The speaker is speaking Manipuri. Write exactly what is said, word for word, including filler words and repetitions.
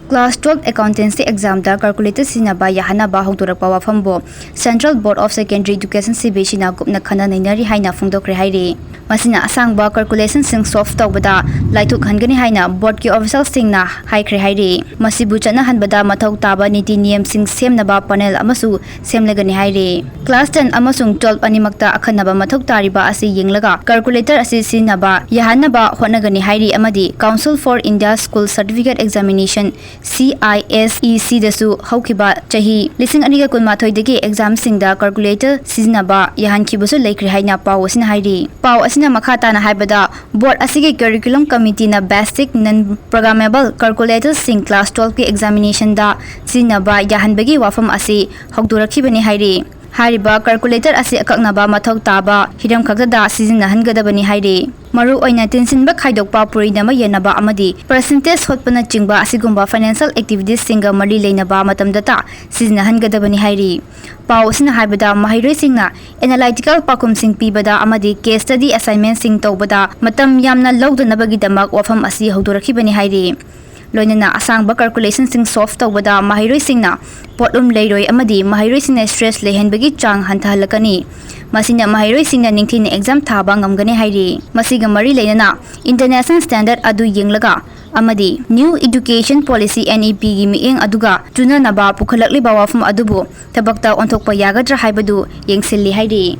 Class twelve accountancy examꯗ calculator ꯁꯤꯖꯤꯟꯅꯕ ꯌꯥꯍꯟꯅꯕ ꯍꯧꯗꯣꯔꯛꯄ ꯋꯥꯐꯝꯕꯨ Central Board of Secondary Education, CBSEꯅ ꯀꯨꯞꯅ ꯈꯟꯅ ꯅꯩꯅꯔꯤ ꯍꯥꯏꯅ ꯐꯣꯡꯗꯣꯛꯈ꯭ꯔꯦ ꯍꯥꯏꯔꯤ꯫ ꯃꯁꯤꯅ ꯑꯁꯥꯡꯕ calculationꯁꯤꯡ solve ꯇꯧꯕꯗ ꯂꯥꯏꯊꯣꯛꯍꯟꯒꯅꯤ ꯍꯥꯏꯅ boardꯀꯤ officialꯁꯤꯡꯅ ꯍꯥꯏꯈ꯭ꯔꯦ ꯍꯥꯏꯔꯤ꯫ ꯃꯁꯤꯕꯨ ꯆꯠꯅꯍꯟꯕꯗ ꯃꯊꯧ ꯇꯥꯕ ꯅꯤꯇꯤ ꯅꯤꯌꯝꯁꯤꯡ ꯁꯦꯝꯅꯕ panel ꯑꯃꯁꯨ ꯁꯦꯝꯂꯒꯅꯤ ꯍꯥꯏꯔꯤ꯫ Class ten ꯑꯃꯁꯨꯡ twelve ꯑꯅꯤꯃꯛꯇ ꯑꯈꯟꯅꯕ ꯃꯊꯧ ꯇꯥꯔꯤꯕ ꯑꯁꯤ ꯌꯦꯡꯂꯒ calculator ꯑꯁꯤ ꯁꯤꯖꯤꯟꯅꯕ ꯌꯥꯍꯟꯅꯕ ꯍꯣꯠꯅꯒꯅꯤ ꯍꯥꯏꯔꯤ ꯑꯃꯗꯤ Council for India School Certificate Examination, CISECꯗꯁꯨ ꯍꯧꯈꯤꯕ ꯆꯍꯤ ꯂꯤꯁꯤꯡ ꯑꯅꯤꯒ ꯀꯨꯟꯃꯥꯊꯣꯏꯗꯒꯤ examꯁꯤꯡꯗ calculator ꯁꯤꯖꯤꯟꯅꯕ ꯌꯥꯍꯟꯈꯤꯕꯁꯨ ꯂꯩꯈ꯭ꯔꯦ ꯍꯥꯏꯅ ꯄꯥꯎ ꯑꯁꯤꯅ ꯍꯥꯏꯔꯤ꯫ ꯄꯥꯎ ꯑꯁꯤꯅ ꯃꯈꯥ ꯇꯥꯅ ꯍꯥꯏꯕꯗ, board ꯑꯁꯤꯒꯤ curriculum committeeꯅ basic non-programmable calculatorꯁꯤꯡ class twelveꯀꯤ examinationꯗ ꯁꯤꯖꯤꯟꯅꯕ ꯌꯥꯍꯟꯕꯒꯤ ꯋꯥꯐꯝ ꯑꯁꯤ ꯍꯧꯗꯣꯔꯛꯈꯤꯕꯅꯤ ꯍꯥꯏꯔꯤ꯫ ꯍꯥꯏꯔꯤꯕ calculator ꯑꯁꯤ ꯑꯀꯛꯅꯕ ꯃꯊꯧ ꯇꯥꯕ ꯍꯤꯔꯝ ꯈꯛꯇꯗ ꯁꯤꯖꯤꯟꯅꯍꯟꯒꯗꯕꯅꯤ ꯍꯥꯏꯔꯤ꯫ ꯃꯔꯨꯑꯣꯏꯅ ꯇꯦꯟꯁꯤꯟꯕ ꯈꯥꯏꯗꯣꯛꯄ, ꯄꯨꯔꯤꯅꯕ ꯌꯦꯟꯅꯕ ꯑꯃꯗꯤ percentage ꯍꯣꯠꯄꯅꯆꯤꯡꯕ ꯑꯁꯤꯒꯨꯝꯕ financial activitiesꯁꯤꯡꯒ ꯃꯔꯤ ꯂꯩꯅꯕ ꯃꯇꯝꯗꯇ ꯁꯤꯖꯤꯟꯅꯍꯟꯒꯗꯕꯅꯤ ꯍꯥꯏꯔꯤ꯫ ꯄꯥꯎ ꯑꯁꯤꯅ ꯍꯥꯏꯕꯗ, ꯃꯍꯩꯔꯣꯏꯁꯤꯡꯅ analytical ꯄꯥꯎꯈꯨꯝꯁꯤꯡ ꯄꯤꯕꯗ ꯑꯃꯗꯤ case study assignmentꯁꯤꯡ ꯇꯧꯕꯗ ꯃꯇꯝ ꯌꯥꯝꯅ ꯂꯧꯗꯅꯕꯒꯤꯗꯃꯛ ꯋꯥꯐꯝ ꯑꯁꯤ ꯍꯧꯗꯣꯔꯛꯈꯤꯕꯅꯤ ꯍꯥꯏꯔꯤ꯫ ꯂꯣꯏꯅꯅ ꯑꯁꯥꯡꯕ calculationꯁꯤꯡ solve ꯇꯧꯕꯗ ꯃꯍꯩꯔꯣꯏꯁꯤꯡꯅ ꯄꯣꯠꯂꯨꯝ ꯂꯩꯔꯣꯏ ꯑꯃꯗꯤ ꯃꯍꯩꯔꯣꯏꯁꯤꯡꯅ stress ꯂꯩꯍꯟꯕꯒꯤ ꯆꯥꯡ ꯍꯟꯊꯍꯜꯂꯛꯀꯅꯤ꯫ ꯃꯁꯤꯅ ꯃꯍꯩꯔꯣꯏꯁꯤꯡꯅ ꯅꯤꯡꯊꯤꯅ exam ꯊꯥꯕ ꯉꯝꯒꯅꯤ ꯍꯥꯏꯔꯤ꯫ ꯃꯁꯤꯒ ꯃꯔꯤ ꯂꯩꯅꯅ international standard ꯑꯗꯨ ꯌꯦꯡꯂꯒ ꯑꯃꯗꯤ New Education Policy, NEPꯒꯤ ꯃꯤꯠꯌꯦꯡ ꯑꯗꯨꯒ ꯆꯨꯅꯅꯕ ꯄꯨꯈꯠꯂꯛꯂꯤꯕ ꯋꯥꯐꯝ ꯑꯗꯨꯕꯨ ꯊꯕꯛꯇ ꯑꯣꯟꯊꯣꯛꯄ ꯌꯥꯒꯗ꯭ꯔꯥ ꯍꯥꯏꯕꯗꯨ ꯌꯦꯡꯁꯤꯜꯂꯤ ꯍꯥꯏꯔꯤ꯫